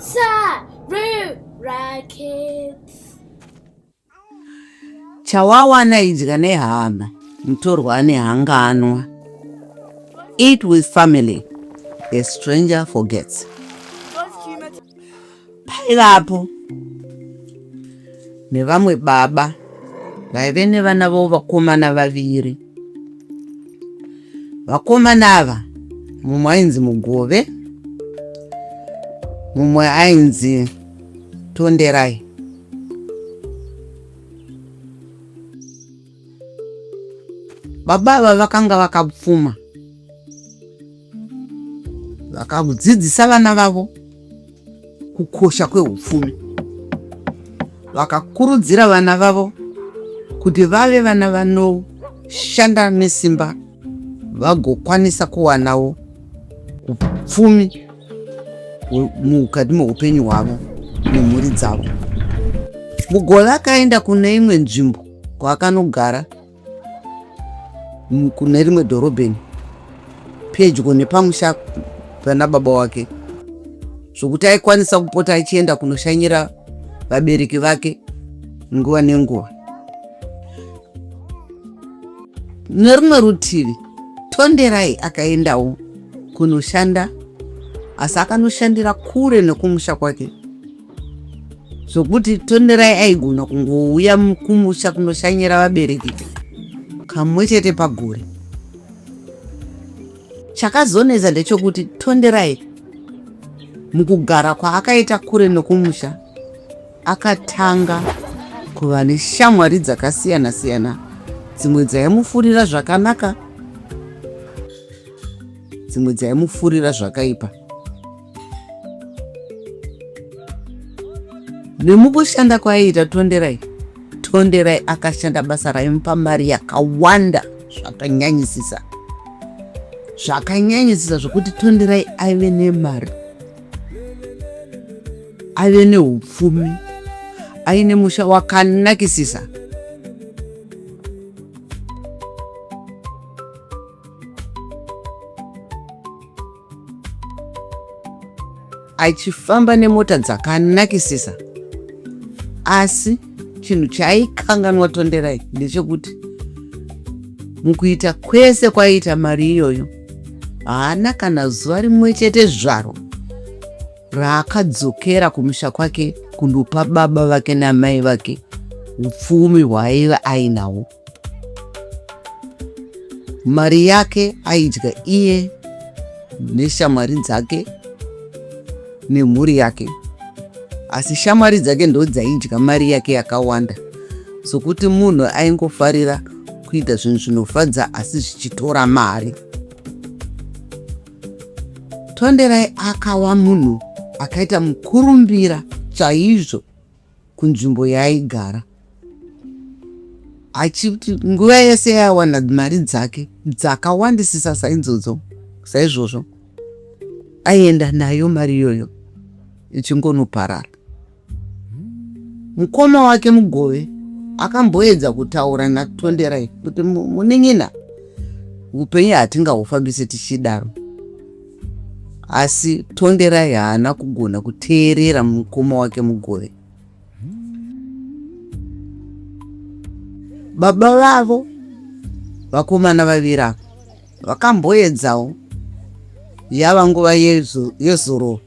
Sarura Kids. Chawawana idya nehama, mutorwa ane hanganwa. Eat with family, a stranger forgets. Paivapo nevamwe baba vaive nevana vavo vakomana vaviri. Vakomana ava mumwe ainzi Mugove, mumwe ainzi Tonderai. Baba ava vakanga vakapfuma, vakadzidzisa vana vavo kukosha kweupfumi, vakakurudzira vana vavo kuti vave vana vanoshanda nesimba vagokwanisa kuwanawo upfumi mukati meupenyu hwavo nemhuri dzavo. Mugove akaenda kune imwe nzvimbo kwaakanogara kune rimwe dhorobheni pedyo nepamusha pana baba wake zvokuti aikwanisa kupota achienda kunoshanyira vabereki vake nguva nenguva. Nerumwe rutivi, Tonderai akaendawo kunoshanda asi akanoshandira kure nekumusha kwake zvokuti Tonderai aigona kungouya kumusha kunoshanyira vabereki kamwe chete pagore. Chakazonetsa ndechokuti Tonderai mukugara kwaakaita kure nokumusha akatanga kuva neshamwari dzakasiyana-siyana, dzimwe dzaimufurira zvakanaka, dzimwe dzaimufurira zvakaipa. Nemukushanda kwaaiita Tonderai, Tonderai akashanda basa raimupa mari yakawanda zvakanyanyisisa, zvakanyanyisisa zvokuti Tonderai aive nemari aive neupfumi, aine musha wakanakisisa. Achifamba nemota dzakanakisisa. Asi chinhu chaaikanganwa Tonderai ndechekuti mukuita kwese kwaiita mari iyoyo haana kana zuva rimwe chete zvaro raakadzokera kumusha kwake kundopa baba vake namai vake upfumi hwaaiva ainahwo. Mari yake aidya iye neshamwari dzake nemhuri yake, asi shamwari dzake ndodzaidya mari yake yakawanda, sokuti munhu aingofarira kuita zvinhu zvinofadza asi zvichitora mari. Tonderai akawa munhu akaita mukurumbira chaizvo kunzvimbo yaaigara achiti nguva yese yaawana mari dzake dzakawandisisa saidzodzo saizvozvo aienda nayo mari iyoyo ichingonoparara. Mukoma wake Mugove akamboedza kutaura naTonderai kuti munin'ina, upenyu hatingahufambise tichidaro. Asi Tonderai haana kugona kuteerera mukoma wake Mugove. Baba vavo vakomana vaviri ava vakamboedzawo yava nguva yezororo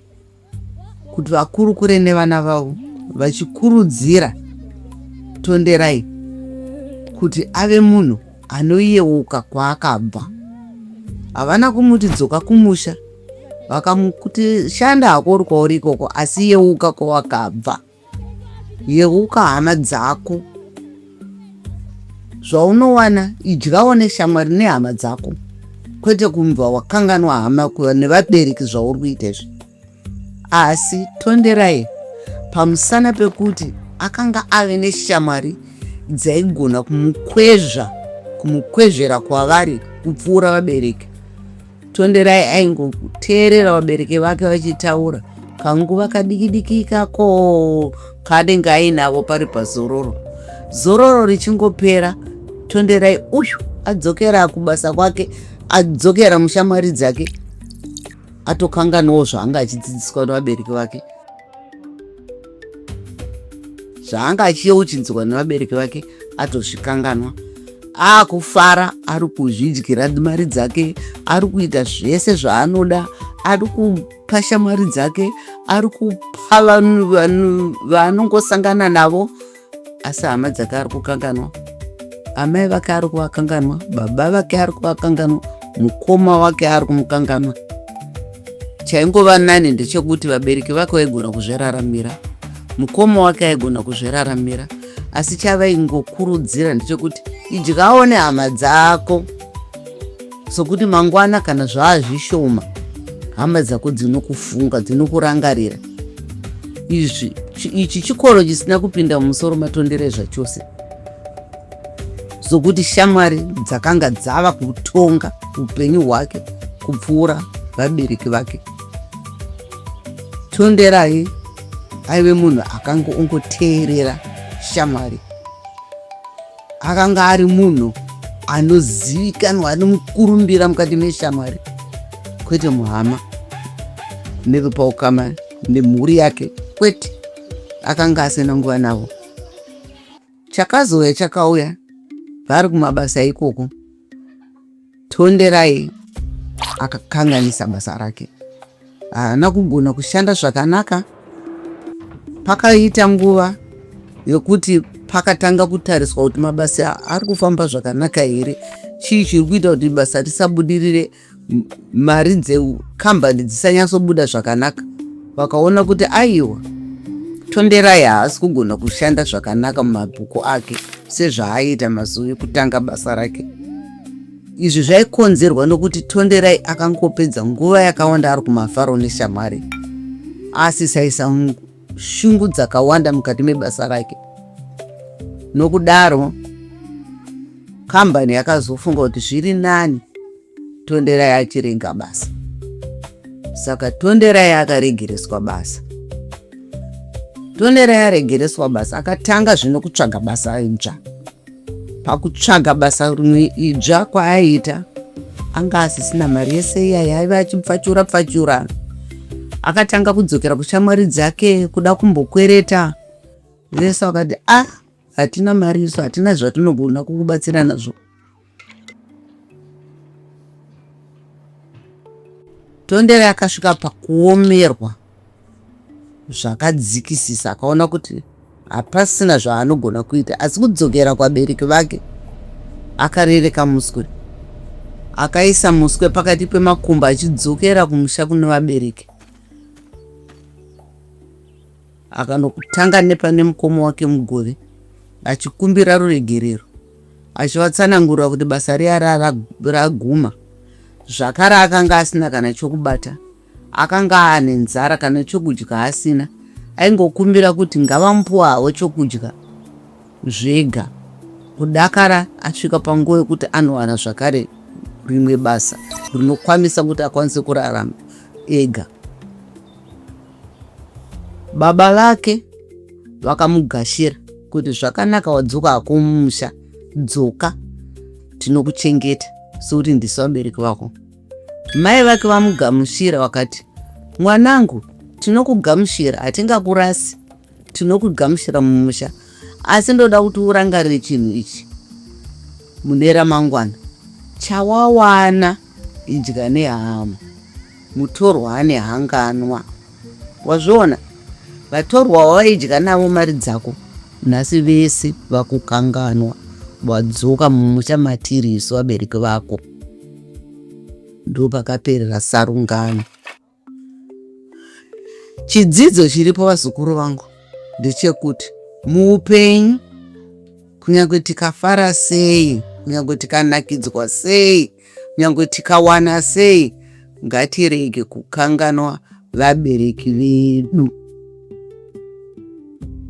kuti vakurukure nevana vavo vachikurudzira Tonderai kuti ave munhu anoyeuka kwaakabva. Havana kumuti dzoka kumusha, vakamuti shanda hako uri kwauri ikoko asi yeuka kwawakabva. Yeuka hama dzako. Zvaunowana idyawo neshamwari nehama dzako kwete kumva wakanganwa hama nevabereki zvauri kuita izvi. Asi Tonderai pamusana pekuti akanga ave neshamwari dzaigona kumukwezva kumukwezvera kwavari kupfuura vabereki. Tonderai aingoteerera vabereki vake vachitaura kanguva kadikidiki ikako kaanenge ainavo pari pazororo. Zororo richingopera, Tonderai uyu adzokera kubasa kwake, adzokera mushamwari dzake, atokanganwawo zvaanga achidzidziswa nevabereki vake. Zvaanga achiyeuchidzwa nevabereki vake atozvikanganwa. Akufara, ari kuzvidyira mari dzake, ari kuita zvese zvaanoda, ari kupa shamwari dzake, ari kupa vanhu vaanongosangana navo, asi hama dzake ari kukanganwa. Amai vake ari kuvakanganwa, baba vake ari kuvakanganwa, mukoma wake ari kumukanganwa. Chaingova nani ndechekuti vabereki vake vaigona kuzviraramira, mukoma wake aigona kuzviraramira, asi chavaingokurudzira ndechekuti idyawo nehama dzako, sokuti mangwana kana zvaazvishoma hama dzako dzinokufunga, dzinokurangarira. Izvi ichi chikoro chisina kupinda mumusoro maTonderai zvachose, sokuti shamwari dzakanga dzava kutonga upenyu hwake kupfuura vabereki vake. Tonderai aive munhu akanga ongoteerera shamwari, akanga ari munhu anozivikanwa ane mukurumbira mukati meshamwari, kwete muhama nevepaukama nemhuri yake, kwete, akanga asina nguva navo. Chakazouya chakauya vari kumabasa ikoko, Tonderai akakanganisa basa rake, haana kugona kushanda zvakanaka. Pakaita nguva yekuti pakatanga kutariswa kuti mabasa ari kufamba zvakanaka here, chii chiri kuita kuti basa risabudirire, mari dzekambani dzisanyatsobuda zvakanaka. Vakaona kuti aiwa, Tonderai haasi kugona kushanda zvakanaka mumabhuku ake sezvaaiita mazuva ekutanga basa rake. Izvi zvaikonzerwa nokuti Tonderai akangopedza nguva yakawanda ari kumafaro neshamwari, asisaisa shungu dzakawanda mukati mebasa rake. Nokudaro kambani yakazofunga kuti zviri nani Tonderai achirega basa. Saka Tonderai akaregereswa basa. Tonderai aregereswa basa akatanga zvino kutsvaga basa idzva. Pakutsvaga basa rimwe idzva kwaaiita anga asisina mari yese iya yaiva achipfachura pfachura. Akatanga kudzokera kushamwari dzake kuda kumbokwereta. Vese vakati ah, hatina mari isu, hatina zvatinogona kukubatsira nazvo. Tondera akasvika pakuomerwa zvakadzikisisa, akaona kuti hapasina zvaanogona kuita asi kudzokera kwabereki vake. Akarereka muswe, akaisa muswe pakati pemakumbo achidzokera kumusha kune vabereki. Akanotanga nepane mukoma wake Mugove achikumbira ruregerero, achivatsanangurira kuti basa riya raguma. Zvakare akanga asina kana chokubata, akanga aane nzara, kana chokudya asina. Aingokumbira kuti ngavamupuwa havo chokudya zvega kudakara asvika panguva yekuti anowana zvakare rimwe basa rinokwanisa kuti akwanise kurarama ega. Baba vake vakamugashira kuti zvakanaka wadzoka hako mumusha, dzoka tinokuchengeta sekuti ndisu vabereki vako. Mai vake vamugamushira vakati, mwanangu tinokugamushira, hatingakurasi, tinokugamushira mumusha, asi ndoda kuti urangarire chinhu ichi mune ramangwana. Chawawana idya nehama. Mutorwa ane hanganwa. Wazviona? Vatorwa wawaidya navo mari dzako nhasi vese vakukanganwa wadzoka mumusha matiri isu vabereki vako. Ndopakaperera sarungano. Chidzidzo chiripo vazukuru vangu ndechekuti muupenyu kunyange tikafara sei, kunyange tikanakidzwa sei, Nyangwe tikawana sei, ngatirege kukanganwa vabereki vedu.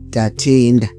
Tatenda.